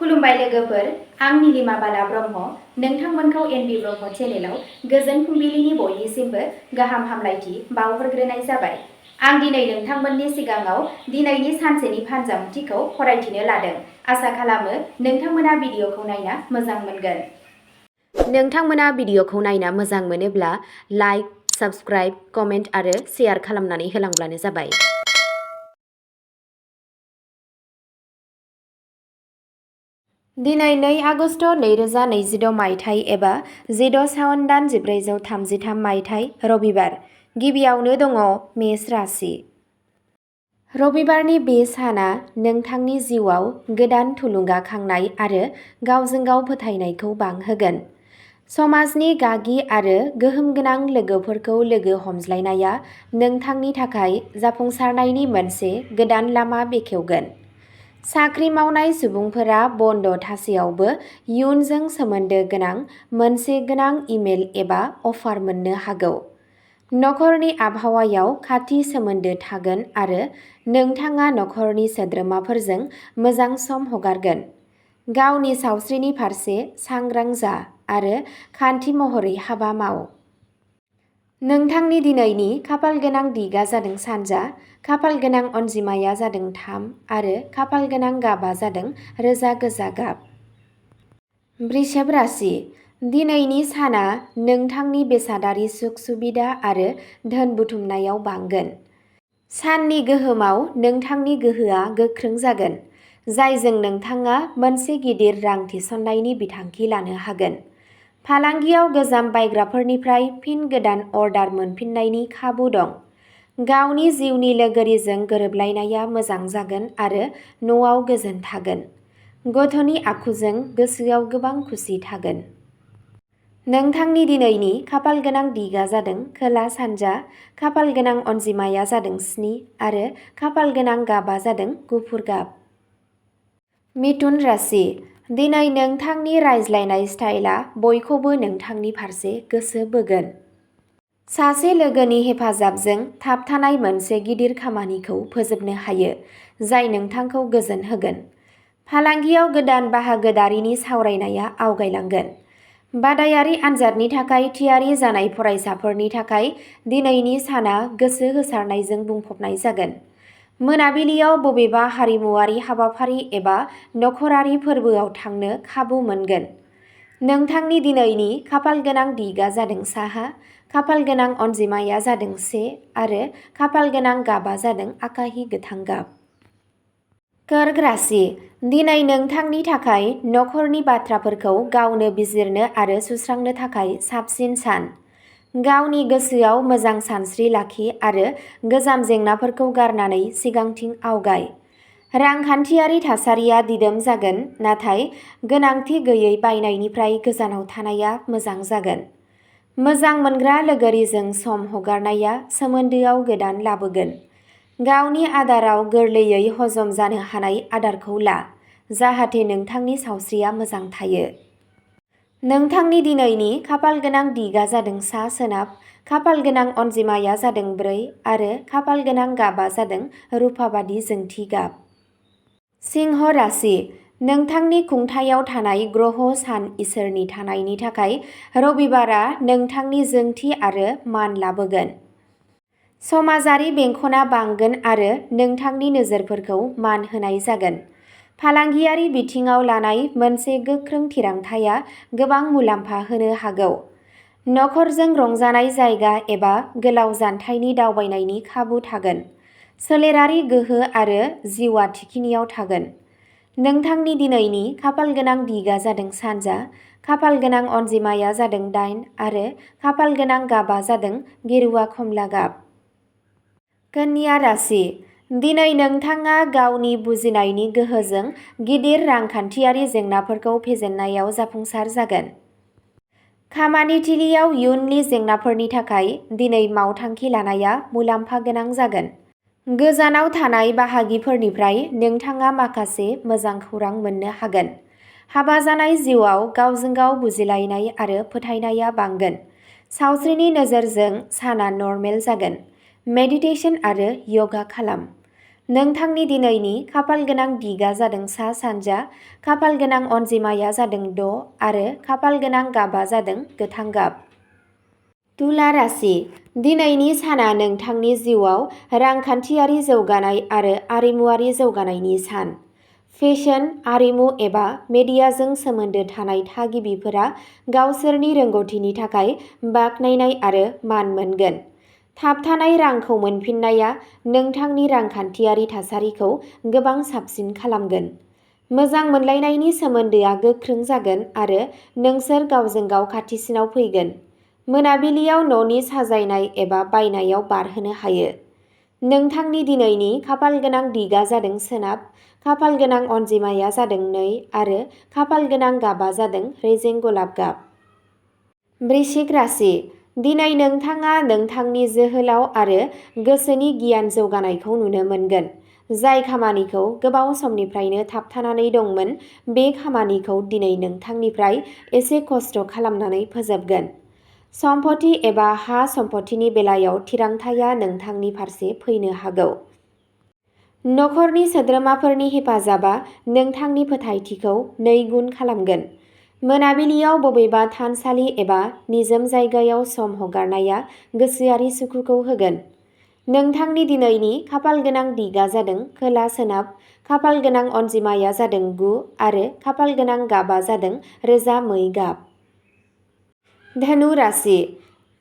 खुलुमबाय लोगोफोर, आं नीलिमा बाला ब्रह्म। नोंथांमोनखौ एनबि ब्रह्म चेनेलाव गोजोन फुंबिलिनि बयनिसिमबो गाहाम हामलायथि बावहरग्रोनाय जाबाय। आं दिनै नोंथांमोननि सिगाङाव दिनैनि सानसेनि फानजामुथिखौ फरायथिनो लादों। आसा खालामो नोंथांमोना भिडिअखौ नायना मोजां मोनगोन। नोंथांमोना भिडिअखौ नायना मोजां मोनोब्ला लाइक, साबस्क्राइब, कमेन्ट आरो शेयार खालामनानै होलांब्लानो जाबाय। दिनै 2 आगस्ट 2022 मायथाइ एबा 16 सावन दान 1433 मायथाइ रबिबार। गिबियावनो दङ मेष राशि। रबिबारनि बे साना नोंथांनि जिउआव गोदान थुलुंगाखांनाय आरो गावजों गाव फोथायनायखौ बांहोगोन। समाजनि गागि आरो गोहोम गोनां लोगोफोरखौ लोगो हमज्लायनाया नोंथांनि थाखाय जाफुंसारनायनि मोनसे गोदान लामा बेखेवगोन। साख्रि मावनाय सुबुंफोरा बन्द थासेयावबो इयुनजों सोमोन्दो गोनां मोनसे गोनां इमेल एबा अफार मोननो हागौ। नखरनि आबहावायाव खाथि सोमोन्दो थागोन आरो नोंथाङा नखरनि सोद्रोमाफोरजों मोजां सम हगारगोन। गावनि सावस्रिनि फारसे सांग्रां जा आरो खान्थि महरै हाबा माव। नोंथांनि दिनैनि खाफाल गोनां दिगा जादों सानजा, खाफाल गोनां अनजिमाया जादों 3 आरो खाफाल गोनां गाबा जादों रोजा गोजा गाब। वृषभ राशि। दिनैनि साना नोंथांनि बेसादारि सुख सुबिदा आरो धोन बुथुमनायाव बांगोन। साननि गोहोमाव नोंथांनि गोहोआ गोख्रों जागोन, जायजों नोंथाङा मोनसे गिदिर रां थिसननायनि बिथांखि लानो हागोन। फालांगियाव गोजाम बायग्राफोरनिफ्राय फिन गोदान अर्डार मोनफिन्नायनि खाबु दं। गावनि जिउनि लोगोरिजों गोरोबलायनाया मोजां जागोन आरो न'आव गोजोन थागोन। गथ'नि आखुजों गोसोआव गोबां खुसि थागोन। नोंथांनि दिनैनि खाफाल गोनां दिगा जादों खोला सानजा, खाफाल गोनां अनजिमाया जादों 7 आरो खाफाल गोनां गाबा जादों गुफुर गाब। मिथुन राशि। दिनै नोंथांनि रायज्लायनाय स्टाइलआ बयखौबो नोंथांनि फारसे गोसो बोगोन। सासे लोगोनि हेफाजाबजों थाबथानाय मोनसे गिदिर खामानिखौ फोजोबनो हायो, जाय नोंथांखौ गोजोन होगोन। फालांगियाव गोदान बाहागोदारिनि सावरायनाया आवगायलांगोन। बादायारि आनजादनि थाखाय थियारि जानाय फरायसाफोरनि थाखाय दिनैनि साना गोसो होसारनायजों बुंफबनाय जागोन। मोनाबिलियाव बबेबा हारिमुआरि हाबाफारि एबा नखरारि फोरबोआव थांनो खाबु मोनगोन। नोंथांनि दिनैनि खाफाल गोनां दिगा जादों साहा, खाफाल गोनां अनजिमाया जादों 1 आरो खाफाल गोनां गाबा जादों आकाहि गोथां गाब। कर्क राशि। दिनै नोंथांनि थाखाय नखरनि बाथ्राफोरखौ गावनो बिजिरनो आरो सुस्रांनो थाखाय साबसिन सान। गावनि गोसोआव मोजां सानस्रि लाखि आरो गोजाम जेंनाफोरखौ गारनानै सिगांथिं आवगाय। रांखान्थियारि थासारिया दिदोम जागोन, नाथाय गोनांथि गैयै बायनायनिफ्राय गोजानाव थानाया मोजां जागोन। मोजां मोनग्रा लोगोरिजों सम हगारनाया सोमोन्दोआव गोदान लाबोगोन। गावनि आदाराव गोरलैयै हजम जानो हानाय आदारखौ ला, जाहाथे नोंथांनि सावस्रिया मोजां थायो। नोंथांनि दिनैनि खाफाल गोनां दिगा जादों सा सोनाब, खाफाल गोनां अनजिमाया जादों 4 आरो खाफाल गोनां गाबा जादों रुफाबादि जोंथि गाब। सिंह राशि। नोंथांनि खुंथायाव थानाय ग्रह सान इसोरनि थानायनि थाखाय रबिबारआ नोंथांनि जोंथि आरो मान लाबोगोन। समाजारि बेंखनआ बांगोन आरो नोंथांनि नोजोरफोरखौ मान होनाय जागोन। फालांगियारि बिथिङाव लानाय मोनसे गोख्रों थिरांथाया गोबां मुलाम्फा होनो हागौ। नखरजों रंजानाय जायगा एबा गोलाव जानथायनि दावबायनायनि खाबु थागोन। सोलेरारि गोहो आरो जिउआ थिखिनियाव थागोन। नोंथांनि दिनैनि खाफाल गोनां दिगा जादों सानजा, खाफाल गोनां अनजिमाया जादों 8 आरो खाफाल गोनां गाबा जादों गेरुवा खमला गाब। कन्या राशि। दिनै नोंथाङा गावनि बुजिनायनि गोहोजों गिदिर रांखान्थियारि जेंनाफोरखौ फेजेननायाव जाफुंसार जागोन। खामानिथिलियाव इयुननि जेंनाफोरनि थाखाय दिनै मावथांखि लानाया मुलाम्फा गोनां जागोन। गोजानाव थानाय बाहागिफोरनिफ्राय नोंथाङा माखासे मोजां खौरां मोननो हागोन। हाबा जानाय जिउआव गावजों गाव बुजिलायनाय आरो फोथायनाया बांगोन। सावस्रिनि नोजोरजों साना नर्मेल जागोन। मेडिटेसन आरो यगा खालाम। नोंथांनि दिनैनि खाफाल गोनां दिगा जादों सा सानजा, खाफाल गोनां अनजिमाया जादों 6 आरो खाफाल गोनां गाबा जादों गोथां गाब। तुला राशि। दिनैनि साना नोंथांनि जिउआव रांखान्थियारि जौगानाय आरो आरिमुआरि जौगानायनि सान। फेशन, आरिमु एबा मेडियाजों सोमोन्दो थानाय थागिबिफोरा गावसोरनि रोंग'थिनि थाखाय बाख्नायनाय आरो मान मोनगोन। थाबथानाय रांखौ मोनफिननाया नोंथांनि रांखान्थियारि थासारिखौ गोबां साबसिन खालामगोन। मोजां मोनलायनायनि सोमोन्दोआ गोख्रों जागोन आरो नोंसोर गावजों गाव खाथिसिनाव फैगोन। मोनाबिलियाव न'नि साजायनाय एबा बायनायाव बारहोनो हायो। नोंथांनि दिनैनि खाफाल गोनां दिगा जादों सोनाब, खाफाल गोनां अनजिमाया जादों 2 आरो खाफाल गोनां गाबा जादों रेजें गलाब गाब। वृश्चिक राशि। दिनै नोंथाङा नोंथांनि जोहोलाव आरो गोसोनि गियान जौगानायखौ नुनो मोनगोन। जाय खामानिखौ गोबाव समनिफ्रायनो थाबथानानै दंमोन, बे खामानिखौ दिनै नोंथांनिफ्राय एसे खस्थ' खालामनानै फोजोबगोन। सम्पथि एबा हा सम्पथिनि बेलायाव थिरांथाया नोंथांनि फारसे फैनो हागौ। नखरनि सोद्रोमाफोरनि हेफाजाबा नोंथांनि फोथायथिखौ 2 गुन खालामगोन। मोनाबिलियाव बबेबा थानसालि एबा निजोम जायगायाव सम हगारनाया गोसोआरि सुखुखौ होगोन। नोंथांनि दिनैनि खाफाल गोनां दिगा जादों खोला सोनाब, खाफाल गोनां अनजिमाया जादों 9 आरो खाफाल गोनां गाबा जादों रोजा मै गाब। धनु राशि।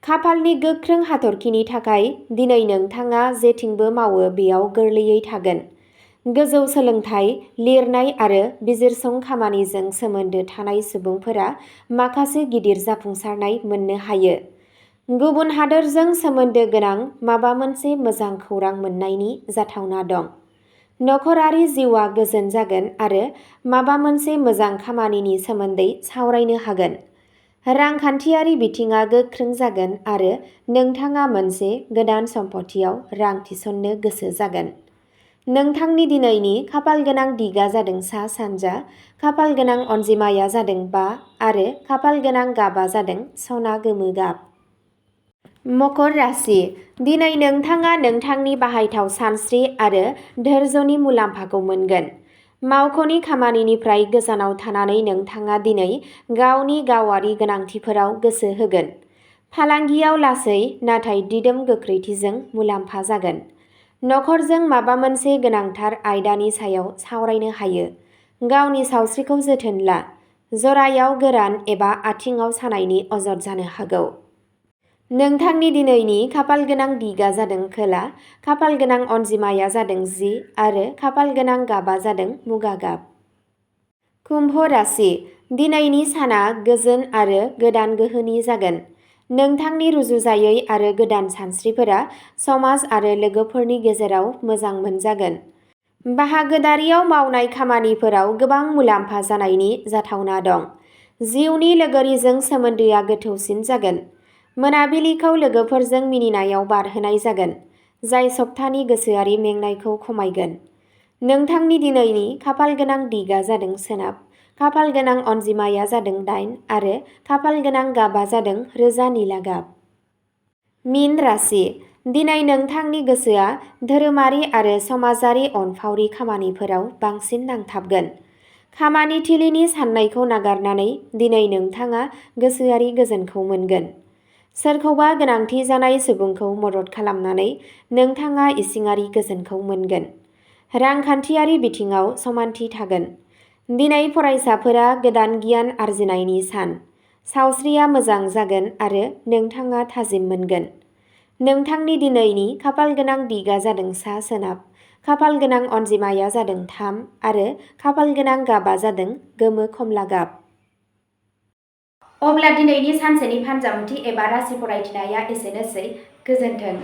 खाफालनि गोख्रों हाथरखिनि थाखाय दिनै नोंथाङा जेथिंबो मावो बेयाव गोरलैयै थागोन। गोजौ सोलोंथाइ, लिरनाय आरो बिजिरसं खामानिजों सोमोन्दो थानाय सुबुंफोरा माखासे गिदिर जाफुंसारनाय मोननो हायो। गुबुन हादोरजों सोमोन्दो गोनां माबा मोनसे मोजां खौरां मोननायनि जाथावना दं। नखरारि जिउआ गोजोन जागोन आरो माबा मोनसे मोजां खामानिनि सोमोन्दै सावरायनो हागोन। रांखान्थियारि बिथिङा गोख्रों जागोन आरो नोंथाङा मोनसे गोदान सम्पथियाव रां थिसननो गोसो जागोन। नोंथांनि दिनैनि खाफाल गोनां दिगा जादों सा सानजा, खाफाल गोनां अनजिमाया जादों 5 आरो खाफाल गोनां गाबा जादों सना गोमो गाब। मकर राशि। दिनै नोंथाङा नोंथांनि बाहायथाव सानस्रि आरो धैर्यनि मुलाम्फाखौ मोनगोन। मावख'नि खामानिनिफ्राय गोजानाव थानानै नोंथाङा दिनै गावनि गावारि गोनांथिफोराव गोसो होगोन। फालांगियाव लासै नाथाय दिदोम गोख्रैथिजों मुलाम्फा जागोन। नखरजों माबा मोनसे गोनांथार आयदानि सायाव सावरायनो हायो। गावनि सावस्रिखौ जोथोन ला। जरायाव गोरान एबा आथिंआव सानायनि अजद जानो हागौ। नोंथांनि दिनैनि खाफाल गोनां दिगा जादों खोला, खाफाल गोनां अनजिमाया जादों 10 आरो खाफाल गोनां गाबा जादों मुगा गाब। कुम्भ राशि। दिनैनि साना गोजोन आरो गोदान गोहोनि जागोन। नोंथांनि रुजुजायै आरो गोदान सानस्रिफोरा समाज आरो लोगोफोरनि गेजेराव मोजां मोनजागोन। बाहागोदारियाव मावनाय खामानिफोराव गोबां मुलाम्फा जानायनि जाथावना दं। जिउनि लोगोरिजों सोमोन्दोआ गोथौसिन जागोन। मोनाबिलिखौ लोगोफोरजों मिनिनायाव बारहोनाय जागोन, जाय सप्तानि गोसोआरि मेंनायखौ खमायगोन। नोंथांनि दिनैनि खाफाल गोनां दिगा जादों सोनाब, खाफाल गोनां अनजिमाया जादों 8 आरो खाफाल गोनां गाबा जादों रोजा निला गाब। मीन राशि। दिनै नोंथांनि गोसोआ धोरोमारि आरो समाजारि अनफावरि खामानिफोराव बांसिन नांथाबगोन। खामानि थिलिनि साननायखौ नागारनानै दिनै नोंथाङा गोसोआरि गोजोनखौ मोनगोन। सोरखौबा गोनांथि जानाय सुबुंखौ मदद खालामनानै नोंथाङा इसिङारि गोजोनखौ मोनगोन। रांखान्थियारि बिथिङाव समानथि थागोन। दिनै फरायसाफोरा गोदान गियान आरजिनायनि सान। सावस्रिया मोजां जागोन आरो नोंथाङा थाजिम मोनगोन। नोंथांनि दिनैनि खाफाल गोनां दिगा जादों सा सोनाब, खाफाल गोनां अनजिमाया जादों 3 आरो खाफाल गोनां गाबा जादों गोमो खमला गाब। अब्ला दिनैनि सानसेनि फानजामुथि एबा राशि फरायथिनाया एसेनोसै। गोजोन्थों।